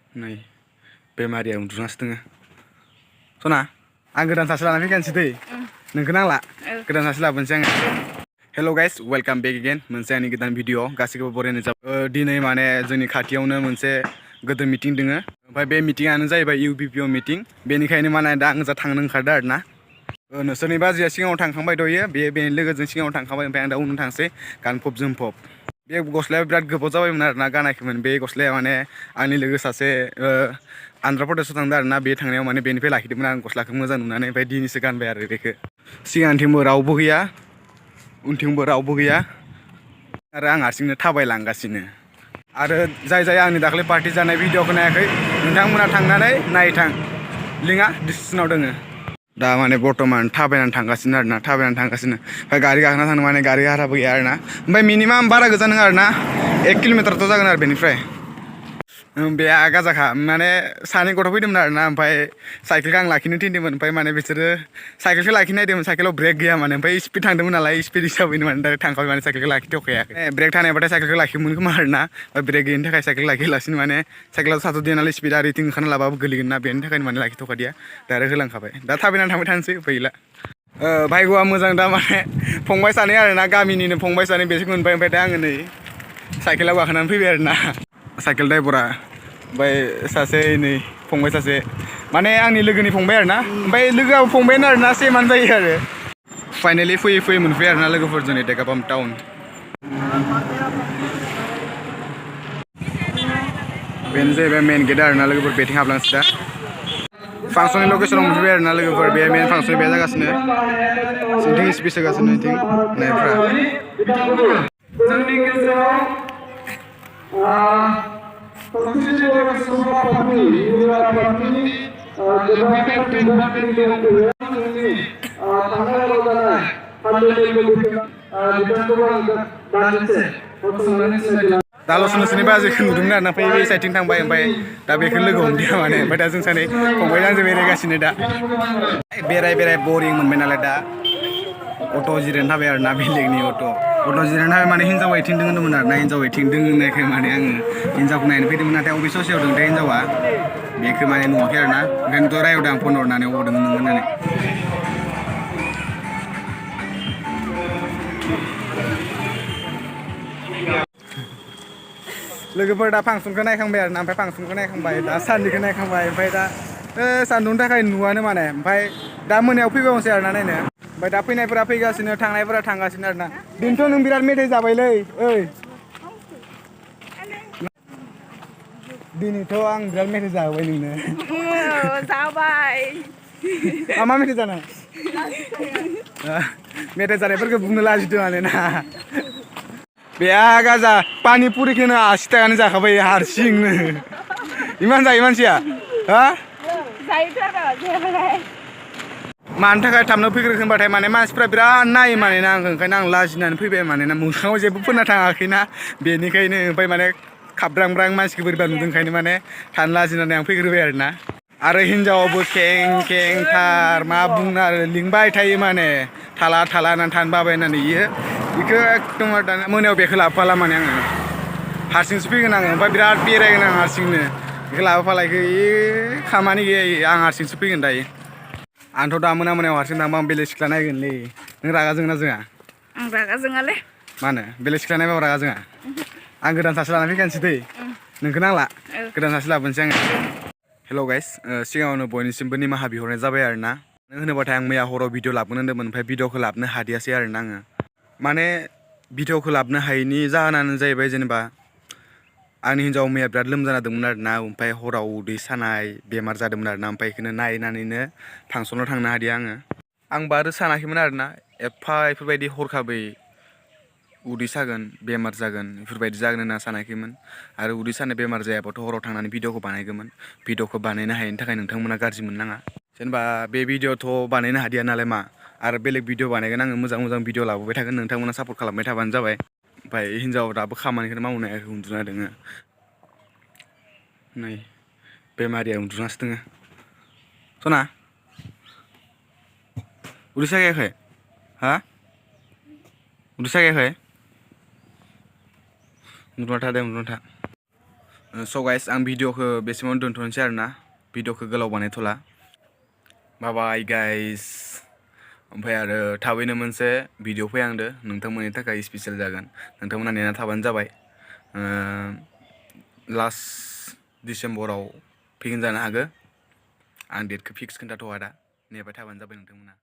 नै बेमारिया उन्दुनासो दोङो सना आं गोदान सासे लाना फैखानोसै दै नोंखौ नांला गोदान सासे लाबोनोसै आङो हेल' गाइस वेलकाम बेक एगेन मोनसे आंनि गोदान भिडिअ गासैखौबो बरायनाय जाबाय दिनै माने जोंनि खाथियावनो मोनसे गोदो मिटिं दोङो ओमफ्राय बे मिटिङानो जाहैबाय इउपिपिअ मिटिं बेनिखायनो माने दा आं जा थांनो ओंखारदों आरो ना नोंसोरनि बाजैया सिगाङाव थांखांबाय दयो बेनि लोगोजों सिगाङाव थांखांबाय ओमफ्राय आं दा उनाव थांसै गानफब जोमफब बे गस्लाया बिराद गोबाव जाबायमोन आरोना गानाखैमोन बे गस्लाया माने आंनि लोगो सासे आन्ध्र प्रदेशआव थांदों आरोना बे थांनायाव माने बेनिफ्राय लाखिदोंमोन आं गस्लाखौ मोजां नुनानै ओमफ्राय दिनैसो गानबाय आरो बेखौ सिगांथिंबो रावबो गैया उनथिंबो रावबो गैया आरो आं हारसिंनो थाबायलांगासिनो आरो जाय आंनि दाख्लै पार्टि जानाय भिडिअखौ नायाखै नोंथांमोना थांनानै नायथां लिंकआ डिसक्रिपसनाव दोङो दा माने बर्थमान थाबायनानै थांगासिनो आरोना थाबायनानै थांगासिनो ओमफ्राय गारि गाखोना थांनो माने गारि भाराबो गैया आरोना ओमफ्राय मिनिमाम बारा गोजान नङा आरोना 1 किल'मिटारथ' जागोन आरो बेनिफ्राय बे आगाजाखा माने सानै गथ' फैदोंमोन आरोना ओमफ्राय साइकेलखौ आं लाखिनो थिनदोंमोन ओमफ्राय माने बिसोरो साइकेलखौ लाखिनो नायदोंमोन साइकेलाव ब्रेक गैया माने ओमफ्राय स्पिड थांदोंमोन नालाय स्पिड हिसाबैनो माने डाइरेक्ट थांखाबाय माने साइकेलखौ लाखिथ'खायाखै ब्रेक थानायबाथाय साइकेलखौ लाखियोमोन खोमा आरोना ब्रेक गैयिनि थाखाय साइकेल लाखिलासिनो माने साइकेलाव साथ'दिया नालाय स्पिड आरो इथिं ओंखारना लाबाबो गोलैगोन ना बेनि थाखायनो माने लाखिथ'खादिया डाइरेक्ट होलांखाबाय दा थाबायनानै थांबाय थानोसै उफाय गैला भायग'आ मोजां दा माने फंबाय सानै आरोना गामिनिनो फंबाय सानै बेसोरखौ मोनबाय ओमफ्राय दा आङो नै साइकेलाव गाखोनानै फैबाय आरोना साइकेल ड्राइभारा ओमफ्राय सासे नै फंबाय सासे माने आंनि लोगोनि फंबाय आरोना ओमफ्राय लोगोआबो फंबायानो आरोना सेमानो जायो आरो फाइनेलि फैयै फैयै मोनफैबाय आरोना लोगोफोरजों नै डेकापाम टाउन बेनो जाहैबाय मेन गेट आरोना लोगोफोर बेथिं हाबलांसै दा फांसननि लकेसनाव मोनफैबाय आरोना लोगोफोर बे मेन फांसन बे जागासिनो जोंथिं स्पिस होगासिनो इथिं नायफ्रा जोंनि गेजेराव खौसेथि बर' सुबुं आफादनि गोबांथार बिबानगिरि दंफैयो जोंनि थांनाय हराव जानाय फान्डेलनि बिथांखौ आं दान्दिसे गसंनानै सिनायथि दाल'सो नोंसोरनि बाजैखौ नुदोंमोन आरोना ओमफ्राय बे साइडथिं थांबाय ओमफ्राय दा बेखौ लोगो हमदिया माने ओमफ्राय दा जों सानै फंबाय आंजों बेरायगासिनो दा बेराय बरिं मोनबाय नालाय दा अट' जिरायना थाबाय आरोना बेलेगनि अट' जिरायना थाबाय माने हिनजाव आइथिं दङ होनदोंमोन आरोना हिनजाव आइथिं दङ होननायखाय माने आङो हिनजावखौ नायनो फैदोंमोन नाथाय अबे ससेयाव दं दा हिनजावा बेखौ माने नुवाखै आरोना ओंखायनोथ' रायहरदों आं फन हरनानै अबाव दङ नों होननानै लोगोफोर दा फांसनखौ नायखांबाय आरोना ओमफ्राय फांसनखौ नायखांबाय दा साननिखौ नायखांबाय ओमफ्राय दा सान्दुंनि थाखाय नुवानो माने ओमफ्राय दा मोनायाव फैबावनोसै आरोना नायनो ओमफ्राय दा फैनायफोरा फैगासिनो थांनायफोरा थांगासिनो आरोना दिनैथ' नों बिराद मेथाइ जाबायलै ओइ दिनैथ' आं बिराद मेथाइ जाबाय नोंनो जाबाय मा मेथाइ जानाय मेथाइ जानायफोरखौ बुंनो लाजिदों माने ना बे गाजा पानिपुरिखौनो 80 थाखानि जाखाबाय हारसिंनो इमान जायो मानसिया हा मानि थाखाय थाबनो फैग्रोखो होनबाथाय माने मानसिफ्रा बिराद नायो माने ना आंखौ ओंखायनो आं लाजिनानै फैबाय माने ना मोखाङाव जेबो फोनना थाङाखैना बेनिखायनो ओमफ्राय माने खाब्रां मानसिखौ बोरैबा नुदों ओंखायनो माने थानो लाजिनानै आं फैग्रोबाय आरो हिनजावाबो खेंथार मा बुंनो आरो लिंबाय थायो माने थाला होननानै थानो बाबाय होननानै बेखौ एकदम दाना मोनायाव बेखौ लाबोफाला माने आङो हारसिंसो फैगोन आङो ओमफ्राय बिराद बेरायगोन आं हारसिंनो बेखौ लाबोफालायखो खामानि गैया आं हारसिंसो फैगोन दायो आंथ' दा मोनायाव हारसिं थांबा आं बेलेग सिख्ला नायगोनलै नों रागा जोंना जोङा आं रागा जोङालै मा होनो बेलेग सिख्ला नायबाबो रागा जोङा आं गोदान सासे लाना फैखानोसै दै नोंखौ नांला गोदान सासे लाबोनोसै आङो हेल' गाइस सिगाङावनो बयनिसिमबो निमाहा बिहरनाय जाबाय आरोना मानो होनोबाथाय आं मैया हराव भिडिअ लाबोनो होन्दोंमोन ओमफ्राय भिडिअखौ लाबोनो हादियासै आरोना आङो माने भिडिअखौ लाबोनो हायैनि जाहोनानो जाहैबाय जेनेबा आंनि हिन्जाव मैया बिराद लोमजाना दंमोन आरोना ओमफ्राय हराव उदै सानाय बेमार जादोंमोन आरोना ओमफ्राय बेखौनो नायनानैनो फांसनाव थांनो हादिया आंबो आरो सानाखैमोन आरोना बेफोरबायदि हरखाबै उदै सागोन बेमार जागोन बेफोरबायदि जागोन होनना सानाखैमोन आरो उदै सानाय बेमार जायाबाथ' हराव थांनानै भिडिअखौ बानायगौमोन भिडिअखौ बानायनो हायैनि थाखाय नोंथांमोना गाज्रि मोननाङा जेनेबा बे भिडिअथ' बानायनो हादिया नालाय मा आरो बेलेग भिडिअ बानायगोन आङो मोजां भिडिअ लाबोबाय थागोन नोंथांमोना सापर्ट खालामबाय थाबानो जाबाय ओमफ्राय हिनजाव दाबो खामानिखौनो मावनो हायाखै उन्दुना दोङो नै बेमारिया उन्दुनासो दोङो सना उदै सागायाखै हा उदै सागायाखै उन्दुना था स' गाइस आं भिडिअखौ बेसिमावनो दोनथ'नोसै आरोना भिडिअखौ गोलाव बानायथ'ला बाय बाय गाइस ओमफ्राय आरो थाबैनो मोनसे भिडिअ फैहांदो नोंथांमोननि थाखाय स्पेसियेल जागोन नोंथांमोना नेना थाबानो जाबाय लास्ट डिसेम्बराव फैगोन जानो हागौ आं डेटखौ फिक्स खोन्थाथ'आ दा नेबाय थाबानो जाबाय नोंथांमोना